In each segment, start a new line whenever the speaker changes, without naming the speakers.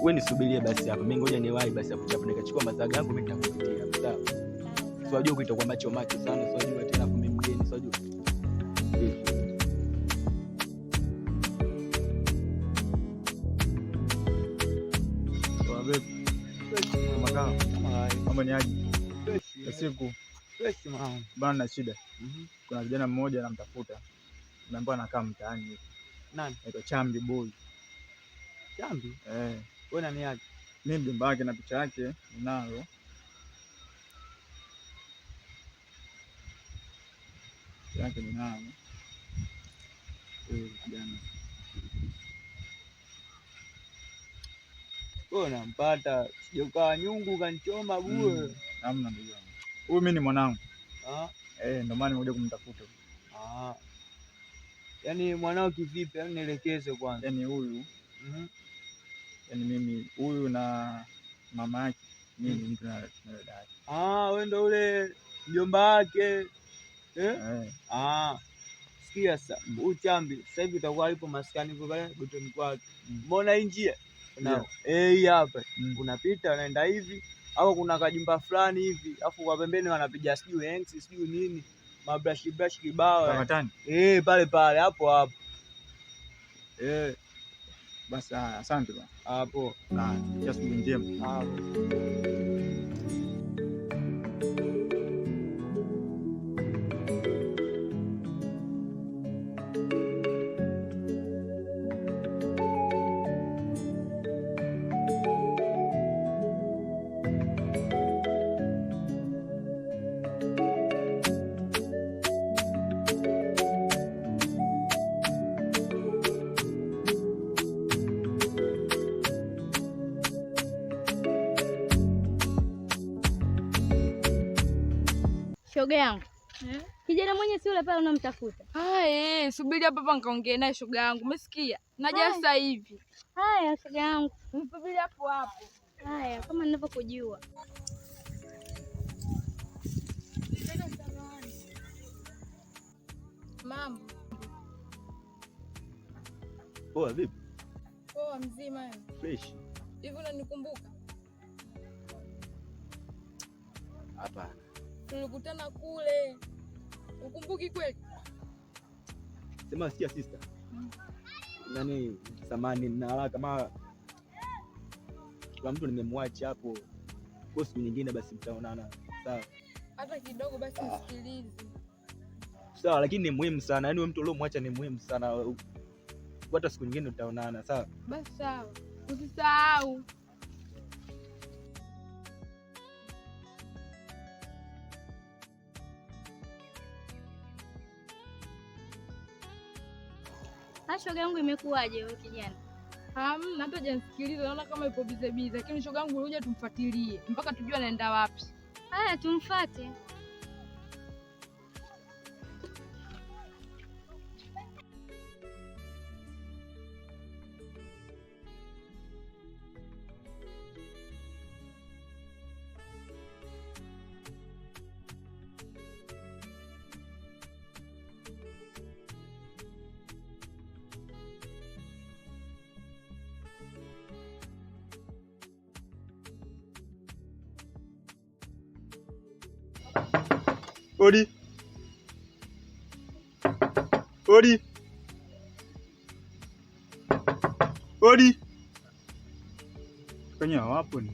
Wewe nisubirie basi hapa. Mimi ngoja niwahi basi hapo hapo nikachukua mazaga yangu mimi nitakupitia hapo, sawa? Si wajua kuita kwa macho macho sana, si wajua tena kumbe mgeni, si wajua.
Poa vipi? Kama kawa. Mambo ni aje? Ya siku bana, na shida. Kuna kijana mmoja namtafuta, naambiwa anakaa mtaani hivi.
Nani?
Anaitwa Chambi Boy.
Chambi?
Eh,
Wewe nani yake?
mimi mjomba wake na picha yake ninayo. Picha yake ninayo. Huyu kijana.
Wewe unampata, sije ukawa nyungu kanchoma bure.
Hamna ndugu yangu. Huyu mimi ni mwanangu.
Ah.
Eh, ndio maana nimekuja kumtafuta.
Ah. Yaani mwanao kivipi? Yaani nielekeze kwanza.
Yaani huyu, yaani mimi huyu na mama yake, mimi ni mtu na dada yake.
Ah, wewe ndo ule mjomba wake. Eh?
Eh.
Ah. Sikia sasa, huyu Chambi sasa hivi utakuwa alipo maskani hivyo pale gotoni kwake. Umeona hii njia? Na eh, hii hapa. Unapita unaenda hivi, au kuna kajumba fulani hivi, afu kwa pembeni wanapiga sijui enksi sijui nini, mabrush brush kibao.
Kamatani.
Eh, pale pale hapo hapo. Eh,
Basi haya, asante bwana.
hapo.
Haya, siku njema.
Hapo.
Shoga yangu. Kijana mwenye si yule pale unamtafuta.
Ah, eh, subiri hapa hapa nikaongee naye shoga yangu. Umesikia? Naja sasa hivi.
Haya shoga yangu.
Msubiri hapo hapo.
Haya, kama ninavyokujua.
Mambo.
Poa vipi?
Poa mzima wewe.
Fresh.
Hivi unanikumbuka?
Hapana.
Tulikutana kule. Ukumbuki kweli?
Sema sikia sister. Nani samani na haraka kama kuna mtu nimemwacha hapo. Kwa siku nyingine basi mtaonana. Sawa.
Hata kidogo basi nisikilize.
Sawa, lakini ni muhimu sana. Yaani wewe mtu uliomwacha ni muhimu sana. Hata siku nyingine tutaonana, sawa?
Basi sawa. Usisahau.
Ah, shoga yangu imekuwaje huyu kijana?
Hamna, hata hajanisikiliza, naona kama yupo bize bize. Lakini shoga yangu ulikuja tumfuatilie mpaka tujue anaenda wapi.
Haya, tumfuate.
Odi. Odi. Odi. Kwenye wapo ni?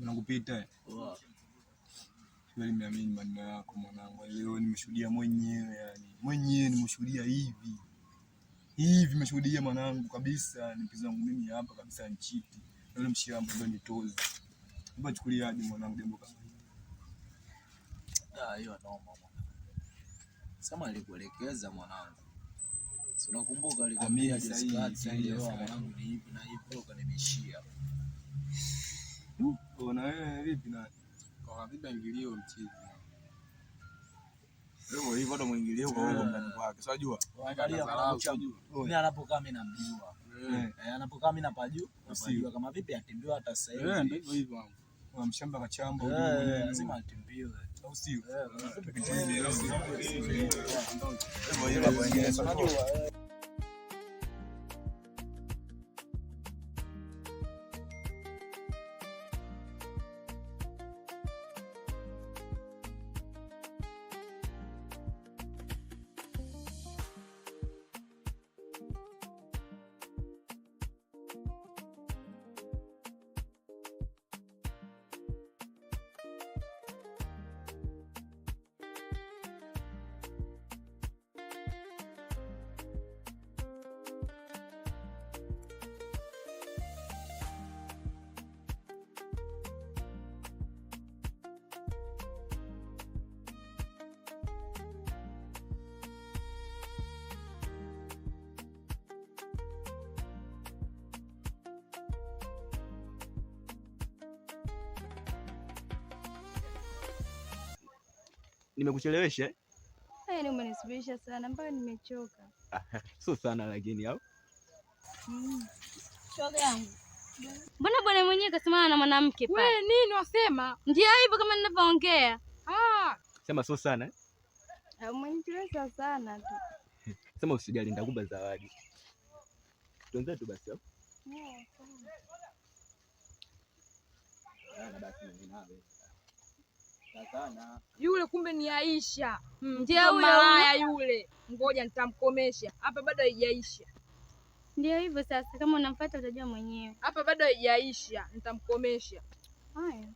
Mwanangu Peter. Kweli nimeamini maneno yako mwanangu. Leo nimeshuhudia mwenyewe yani. Mwenyewe nimeshuhudia hivi. Hivi nimeshuhudia mwanangu kabisa, ni mpenzi wangu mimi hapa kabisa nchiti. Na yule mshamba ndio nitozi. Hebu chukuliaje mwanangu jambo kama hili?
Ah, hiyo noma mwanangu. Sema alikuelekeza mwanangu. Si unakumbuka alikwambia sahihi mwanangu ni hivi na hivi ukanibishia.
Una wewe vipi na?
Kwa vipi ingilio mchizi?
Wewe hivyo ndo mwingilio kwa huko ndani kwake. Si unajua?
Angalia mwanangu, mimi anapokaa mimi namjua. Anapokaa mimi napajua, napajua kama vipi atimbiwa hata sasa hivi.
Ndio hivyo hivyo.
Wa mshamba kachamba
huyo lazima atimbiwe.
Au sio?
Hivyo hivyo wengine si unajua.
Nimekuchelewesha?
Yaani umenisubirisha sana mpaka nimechoka.
Sio sana lakini au?
Shoga yangu. Mbona bwana mwenyewe kasimama na mwanamke pale?
Wewe nini wasema?
Ndio hivyo kama ninavyoongea.
Ah,
sema sio sana.
Umenichelewesha sana tu.
Sema usijali nitakupa zawadi. Tuanze tu basi au?
Sana basi mimi nawe. Sana.
Yule kumbe ni Aisha.
Ndio
malaya yule. Ngoja nitamkomesha. Hapa bado haijaisha.
Ndio hivyo sasa, kama unamfuata utajua mwenyewe.
Hapa bado haijaisha, nitamkomesha.
Haya.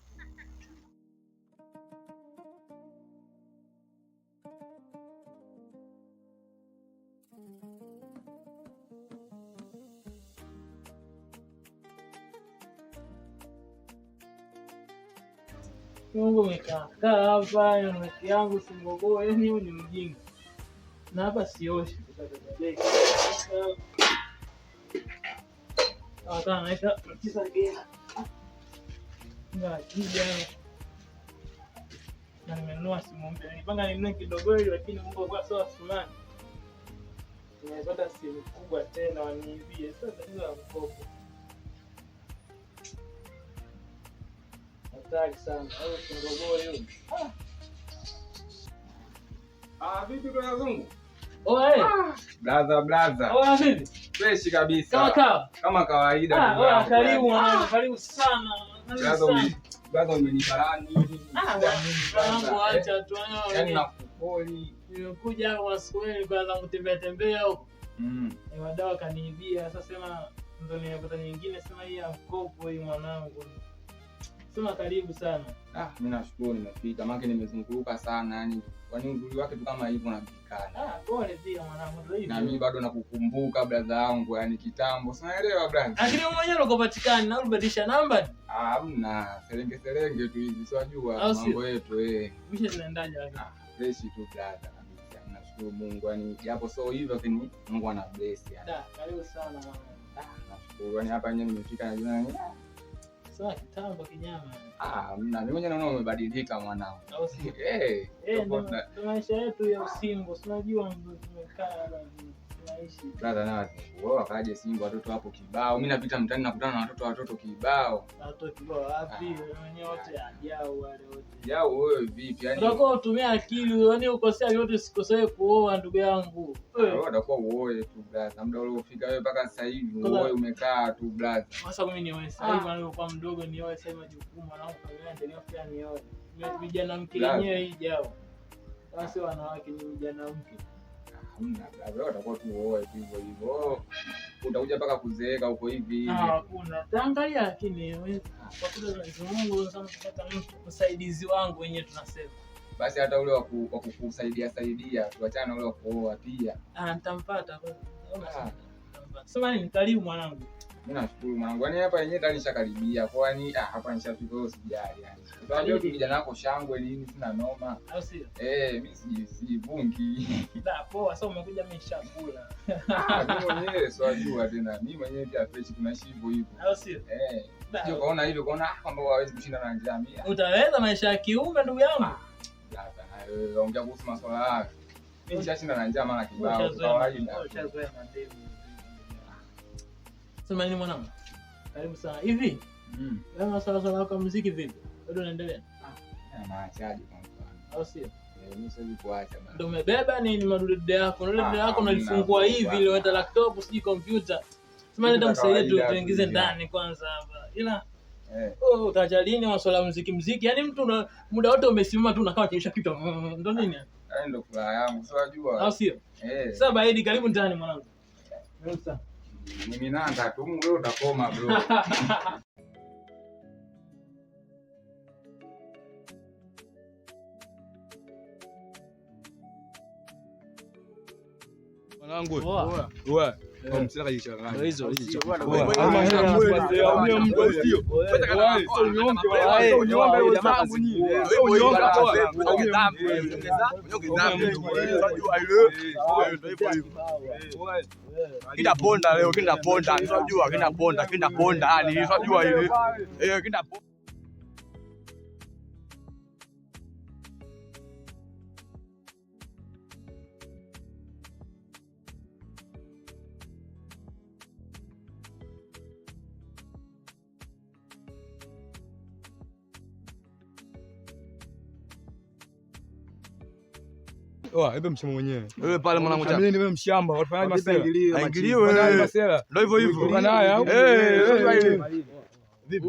Mungu umekaa hapa na rafiki yangu Singogoe, yani huyu ni mjinga. Na hapa sioshi kwa naita tisa gea. Na kija na nimenunua simu mpya. Nilipanga ninunue kidogo ili lakini Mungu kwa sawa fulani. Nimepata simu kubwa tena waniibie. Sasa tatizo la mkopo. Hatari sana. Au Singogoe yule.
Ah, vipi kwa wazungu?
Oh, hey.
Blaza blaza.
Oh, vipi?
Fresh kabisa. Kama kawaida.
Ah, karibu mwanangu, karibu sana. Karibu sana.
Blaza umenibarani.
Mwanangu acha tu.
Yaani nakupoli.
Nimekuja hapa kwa siku ile nikaanza kutembea tembea huko. Ni wadau kaniibia. Sasa sema ndo nimepata nyingine, sema hii ya mkopo hii mwanangu. Sema karibu sana.
Ah, mimi nashukuru nimefika. Maana nimezunguka sana yani. Kwani uzuri wake tu kama hivyo unajulikana.
Ah, pole pia mwanangu ndio hivyo.
Na mimi bado nakukumbuka brother yangu yani kitambo. Si unaelewa brother?
Lakini wewe mwenyewe ukopatikana na ulibadilisha namba?
Ah, hamna. Serenge serenge tu hivi. Si unajua mambo yetu eh.
Misha zinaendaje lakini?
Ah, fresh tu brother kabisa. Nashukuru Mungu yani japo so hivyo lakini Mungu ana bless yani.
Da, karibu sana mwanangu.
Ah, nashukuru yani hapa yenyewe nimefika na jina yani.
Sasa kitambo kinyama.
Ah, na mimi mwenyewe naona umebadilika mwanangu.
Au si?
Eh,
ndio maisha yetu ya usingo. Si unajua tumekaa tunaishi.
Brother na wewe akaje singo watoto hapo kibao. Mimi napita mtaani nakutana na watoto kibao.
Watoto kibao wapi? Wenyewe wote ajao wale wote.
Jao wewe vipi? Yaani
utakuwa utumia akili, yaani ukosea yote usikosee kuoa ndugu yangu.
Wewe utakuwa uoe tu brother. Muda ule ufika wewe mpaka sasa hivi uoe umekaa tu brother.
Sasa mimi nioe sasa hivi nilipokuwa mdogo nioe sasa majukumu na familia ndio pia nioe. Vijana mke yenyewe hii jao. Sasa wanawake ni vijana mke.
Hamna, wewe utakuwa tu uoe tu hivyo hivyo. Utakuja mpaka kuzeeka huko hivi hivi.
Ah, hakuna. Taangalia lakini kwa kule Mwenyezi Mungu sana kupata mtu msaidizi wangu wenyewe tunasema.
Basi hata ule wa kukusaidia saidia, tuachane na ule wa kuoa pia.
Ah, nitampata. Sema nini, karibu mwanangu.
Mimi nashukuru mwanangu. Yaani hapa yenyewe tayari nishakaribia. Kwani hapa nishafika wewe usijali yani. Unajua tu kijana wako shangwe nini sina noma.
Au sio?
Mimi sijivungi.
Da, poa, sasa umekuja mimi nishakula.
Mimi mwenyewe siwajua tena. Mimi mwenyewe pia fresh tunaishi hivyo hivyo.
Au sio?
Sio kaona hivyo kaona kwamba hawezi kushinda na njaa mimi.
Utaweza maisha ya kiume ndugu yangu?
Sasa ongea kuhusu masuala hayo. Mimi nishashinda na njaa mara kibao. Kawaida.
Ushazoea mademu. Sema nini mwanangu? Karibu sana. Hivi? Wewe masuala yako ya muziki vipi? Bado unaendelea?
Naachaje kwa mfano?
Au sio?
Mimi siwezi kuacha bana.
Ndio umebeba nini madude yako? Ndio dude yako unalifungua hivi ile hata laptop sijui computer. Sema nenda msaidie tu tuingize ndani kwanza hapa. Ila utaacha lini masuala ya muziki? Yaani mtu muda wote umesimama tu unakaa ukiisha kitu. Ndio nini?
Yaani ndio furaha yangu, si unajua.
Au sio? Sasa Baidi karibu ndani mwanangu. Karibu sana.
Mimi nanga tu wewe utakoma bro.
Mwanangu. Wewe. Msela kajichanganya.
Ndio hizo hizo.
Kina ponda leo, kina ponda, unajua kina ponda, kina ponda, yani unajua ile. Kina ponda. Oa, ebe mshamba mwenyewe.
Wewe pale mwanangu cha.
Mimi ni mshamba, watu masela.
Aingiliwe.
Masela.
Ndio hivyo hivyo.
Naye au?
Vipi?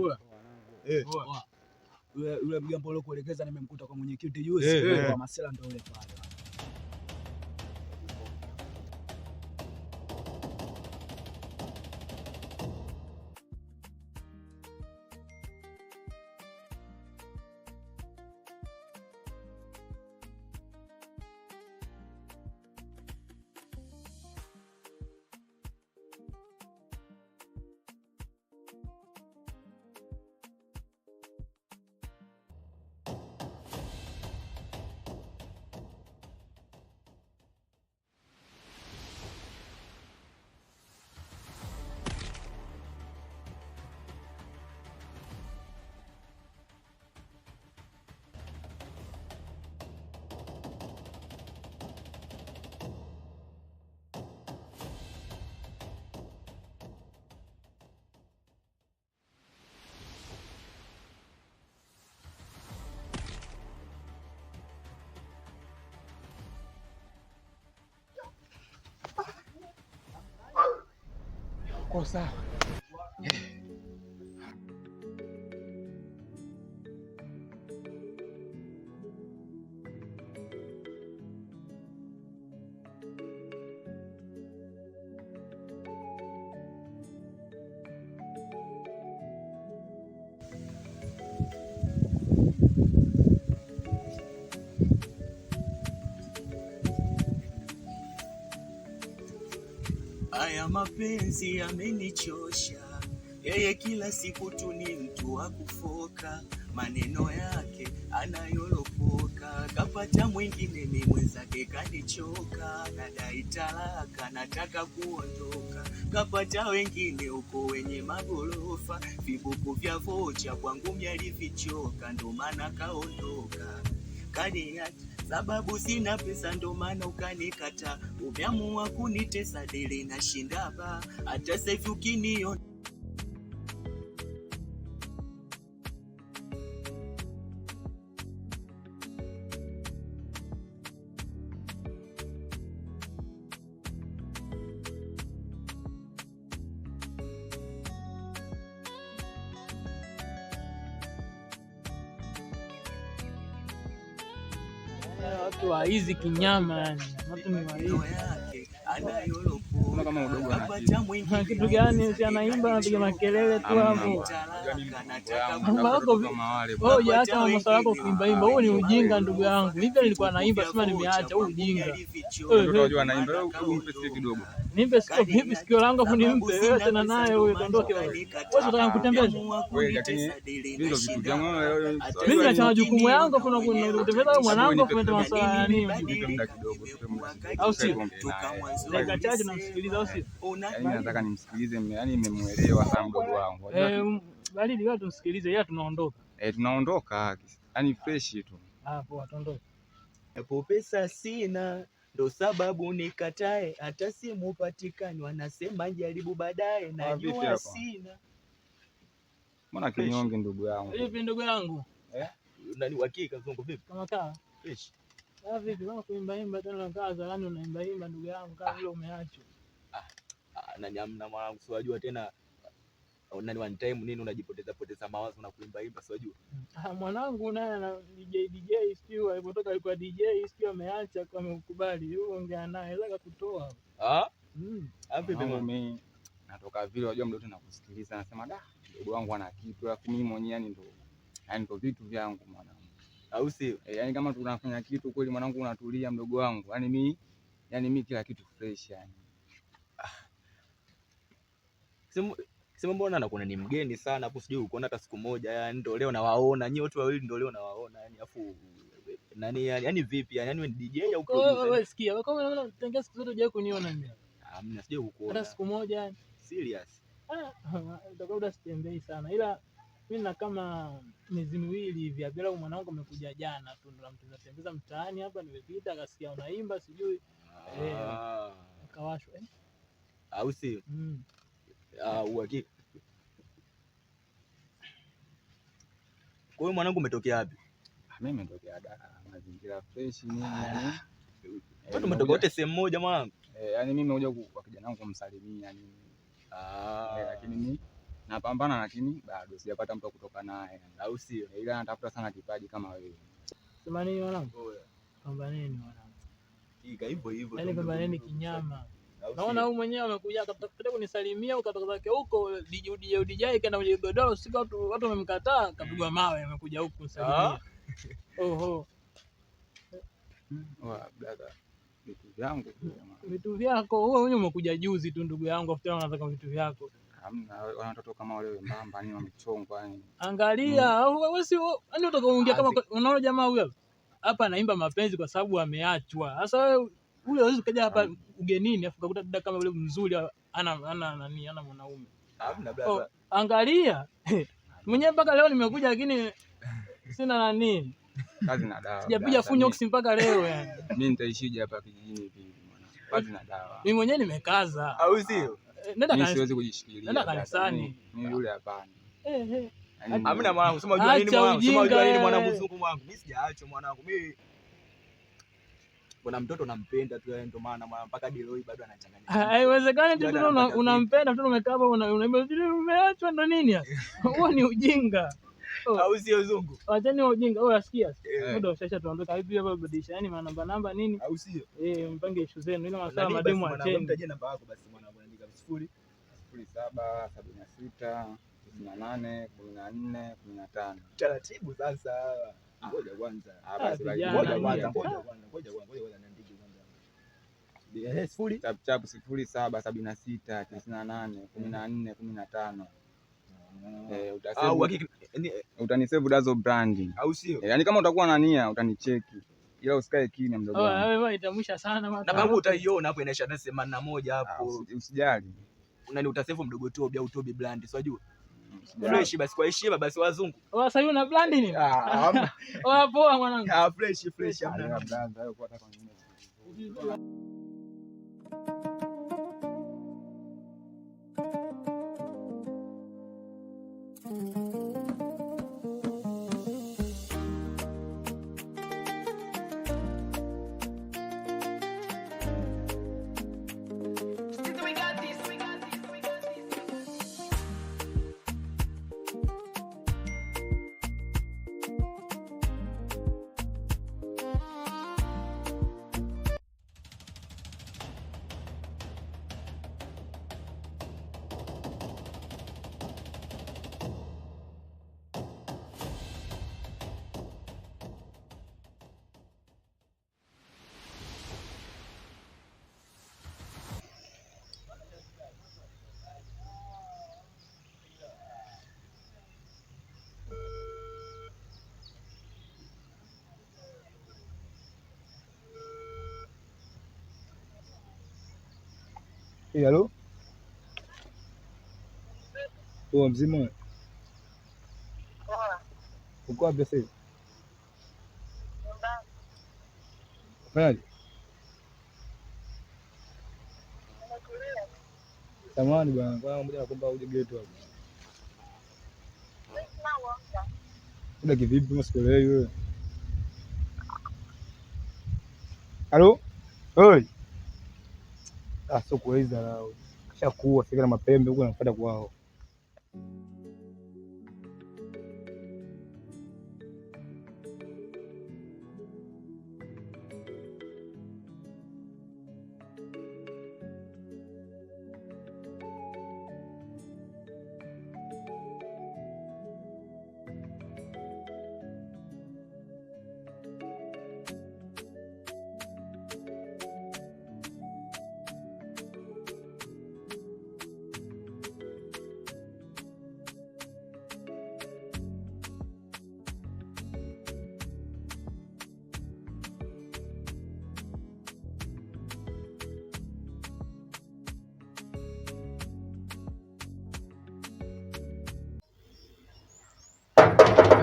Yule mgambo uliokuelekeza nimemkuta kwa mwenyekiti juzi, kwa masela ndio yule pale.
Kwa sawa.
Haya mapenzi yamenichosha, yeye kila siku tu ni mtu wa kufoka, maneno yake anayolopoka, kapata mwingine ni mwenzake kanichoka, nadai talaka nataka kuondoka, kapata wengine huko wenye magorofa, vibuku vya vocha kwangu myalivichoka, ndo maana kaondoka kaniacha sababu sina pesa ndo maana ukanikata, umeamua kunitesa dele na shindaba, hata sasa ukiniona
Watu wa hizi kinyama yani. Watu ni wa hizi.
Kama udogo
ana kitu gani? Si anaimba anapiga makelele tu hapo. Mambo yako wewe hujaacha masuala yako kuimba imba. Huo ni ujinga ndugu yangu. Mimi nilikuwa naimba sema nimeacha huu ujinga.
Unajua anaimba, hebu mpe sikio kidogo.
Nimpe sikio vipi sikio langu afu nimpe wewe tena naye huyo dondoke wewe. Wewe unataka kutembeza?
Wewe lakini ndio vitu vyangu wewe.
Mimi naacha majukumu yangu afu unakutembeza mwanangu afu unaenda masuala ya nini?
Nipe muda kidogo, tupe muda.
Au sio? Dakika chache namsikiliza au sio?
Yaani nataka nimsikilize, yaani nimemuelewa sana mdogo wangu.
Baridi wewe tumsikilize, yeye tunaondoka.
Tunaondoka. Yaani fresh tu.
Ah, poa tuondoke.
Hapo pesa sina ndo sababu nikatae, hata simu patikani, wanasema jaribu baadaye, najua sina.
Mbona kinyonge ndugu yangu?
Vipi ndugu yangu?
Nani uhakika zungu vipi?
Kama kaa.
Fresh.
Ah, vipi kama kuimba imba tena kaa zalani unaimba imba ndugu yangu kama vile umeachwa.
Nani amna mwanangu, si wajua tena nani one time nini unajipoteza poteza mawazo na kuimba imba, si wajua.
Mwanangu naye ana DJ sio alipotoka alikuwa DJ sio ameacha kwa amekubali. Yeye ongea naye laka kutoa.
Vipi
mimi natoka vile wajua mdoto nakusikiliza nasema da mdogo wangu ana kitu alafu mimi mwenyewe yani ndo yani ndo vitu vyangu mwanangu.
Au sio?
Yani kama tunafanya kitu kweli mwanangu unatulia mdogo wangu. Yani mimi kila kitu fresh yani.
Sema mbona nakuona ni mgeni sana hapo, sijui ukoona hata siku moja yani ndio leo nawaona nyinyi wote wawili ndio leo nawaona yani afu nani yani vipi yani wewe ni DJ au producer?
Wewe sikia, wewe kama unaona tangia siku zote hujawahi kuniona mimi.
Hamna, sijui kukuona.
Hata siku moja yani.
Serious.
Utakuwa muda sitembei sana ila mimi na kama miezi miwili hivi bila mwanangu amekuja jana tu ndo namtembeza mtaani hapa nimepita akasikia unaimba sijui akawashwa
au sio? Uhakika. Kwa hiyo mwanangu umetokea wapi?
Mimi nimetokea da mazingira fresh nini yani.
Wewe tumetoka wote sehemu moja mwanangu.
Yani mimi nimekuja kwa kijana wangu kumsalimia nini. Lakini mimi napambana lakini bado sijapata mtu kutoka naye.
Au sio?
Ila natafuta sana kipaji kama wewe.
Sema nini mwanangu? Pambaneni mwanangu.
Kika hivyo hivyo.
Yaani pambaneni kinyama. Naona huyu mwenyewe amekuja akataka kunisalimia ukatoka zake huko DJ kaenda kwenye godoro siku watu wamemkataa kapigwa mawe amekuja huku kunisalimia. Oho.
Wa brother vitu vyangu
Vitu vyako wewe mwenyewe umekuja juzi tu ndugu yangu afu tena unataka vitu vyako.
Hamna watoto kama wale wembamba ni wamechongwa yani.
Angalia wewe si yani utakaoongea kama unaona jamaa huyo hapa anaimba mapenzi kwa sababu ameachwa. Sasa wewe ule hawezi ukaja hapa ugenini afu ukakuta dada kama yule mzuri ana nani ana mwanaume.
Hamna brother.
Angalia. Mwenyewe mpaka leo nimekuja lakini sina nani.
Kazi na dawa.
Sijapiga funyox mpaka leo yani.
Mimi nitaishije hapa kijijini vipi mwanangu? Kazi na dawa.
Mimi mwenyewe nimekaza.
Au sio?
Nenda
kanisa. Siwezi kujishikilia.
Nenda kanisani.
Mimi yule hapana.
Hamna mwanangu, sema unajua nini mwanangu? Sema unajua nini mwanangu mzungu mwanangu? Mimi sijaacha mwanangu. Mimi kuna mtoto nampenda tu yani ndio maana mpaka leo bado anachanganya.
Haiwezekani tu unampenda mtoto umekaa hapo unaimba umeachwa ndo nini sasa? Huo ni ujinga.
Au sio zungu?
Acheni ujinga. Wewe unasikia? Muda ushaisha tuondoka. Hivi hapa badilisha yani namba namba nini?
Au sio?
Mpange issue zenu ila masuala mademu acheni.
Mtaje namba yako basi mwanangu, andika 0
07 76 98 14 15.
Taratibu sasa. Ngoja kwanza.
Basi
ngoja kwanza, ngoja kwanza niandike kwanza. Sifuri
chap chap 07 76 98 14 15. Utanisave Dazo brand.
Au sio?
Yaani kama utakuwa na nia utanicheki. Ila usikae kimya mdogo wangu.
Wewe itamwisha sana
na babu utaiona hapo inaisha 81 hapo.
Usijali.
Unani utasave mdogo Tobi au Tobi brand, si unajua? Fresh basi kwa heshima basi wazungu.
Sasa hivi una brand nini? Poa mwanangu.
Fresh hamna
brand hayo kwa hata kwa nyingine.
Eh, halo. Poa, mzima?
Poa.
Uko wapi sasa hivi?
Nyumbani.
Fanyaje?
Nimetulia.
Samahani bwana, kwa moja nakuomba uje geto hapo.
Mimi sina muda.
Muda kivipi? Kama sikuelewi wewe. Halo? Oi. Ah, sio kuweza lao. Kishakuwa sasa na mapembe huko nafuata kwao.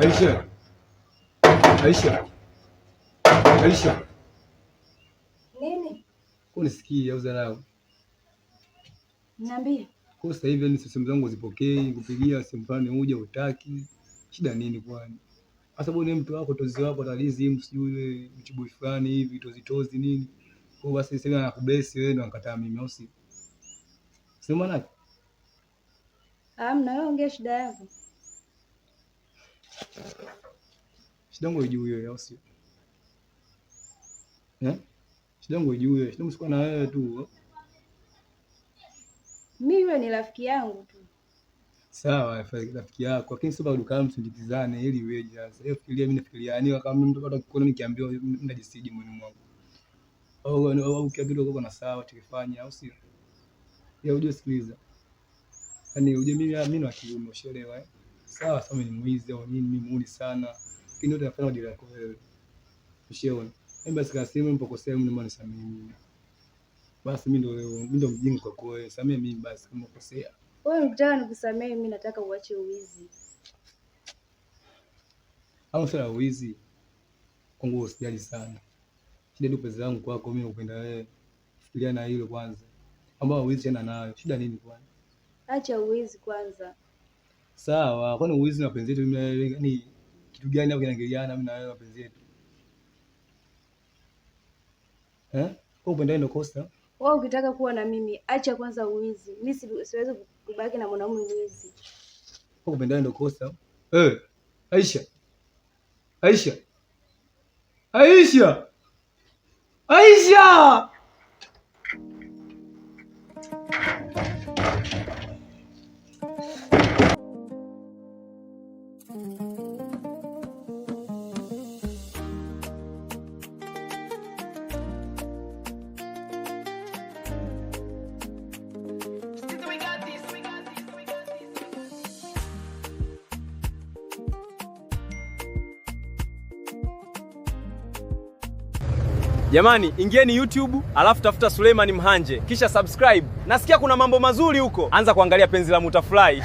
Aisha. Aisha. Aisha.
Nini?
Unisikie au dharau?
Niambie.
Kwa sasa hivi yani simu zangu zipokei, kupigia simu fulani uje utaki. Shida nini kwani? Sasa bwana mtu wako tozi wako atalizi sijui wewe mchubui fulani hivi tozi tozi nini. Kwa basi sasa hivi anakubesi wewe ndo anakataa mimi au si? Sema nani?
Hamna, wewe ongea shida yako.
Shida yangu ijui wewe au sio? Eh? Shida yangu ijui wewe. Shida yangu sikuwa na wewe tu.
Mimi wewe ni rafiki yangu tu.
Sawa, rafiki yako, lakini sio dukani msindikizane ili iweje sasa. Wewe fikiria, mimi nafikiria. Yaani kama mtu hata kuona nikiambiwa mimi najisiji moyoni mwangu. Au kia kidogo kwa na sawa tukifanya au sio? Ya ujue sikiliza. Yaani ujue mimi ni wa kiume, ushaelewa eh? Sawa, sawa ni mwizi au nini, mimi muuni sana. Lakini yote nafanya kwa ajili yako wewe. Ushaona? Hebu basi kama simu nilipokosea mimi naomba nisamehe mimi. Basi mimi ndo mjinga kwako wewe. Samehe mimi basi kama nimekosea.
Wewe unataka nikusamehe mimi, nataka uache uwizi.
Au sio la uwizi? Kwangu usijali sana. Shida ni pesa zangu kwako, mimi nakupenda wewe. Fikiria na hilo kwanza. Ambao uwizi tena nayo. Shida nini kwani?
Acha uwizi kwanza.
Sawa, kwani uwizi na mapenzi yetu mimi na wewe ni kitu gani hapo kinaingiliana mimi na wewe mapenzi yetu? Eh? Kwa upenda ndio kosa.
Wewe ukitaka kuwa na mimi, acha kwanza uwizi. Mimi siwezi kubaki na mwanaume mwizi.
Kwa upenda ndio kosa. Eh, Aisha. Aisha. Aisha. Aisha.
Jamani, ingieni YouTube alafu tafuta Suleiman Mhanje kisha subscribe. Nasikia kuna mambo mazuri huko. Anza kuangalia Penzi la Mutafly.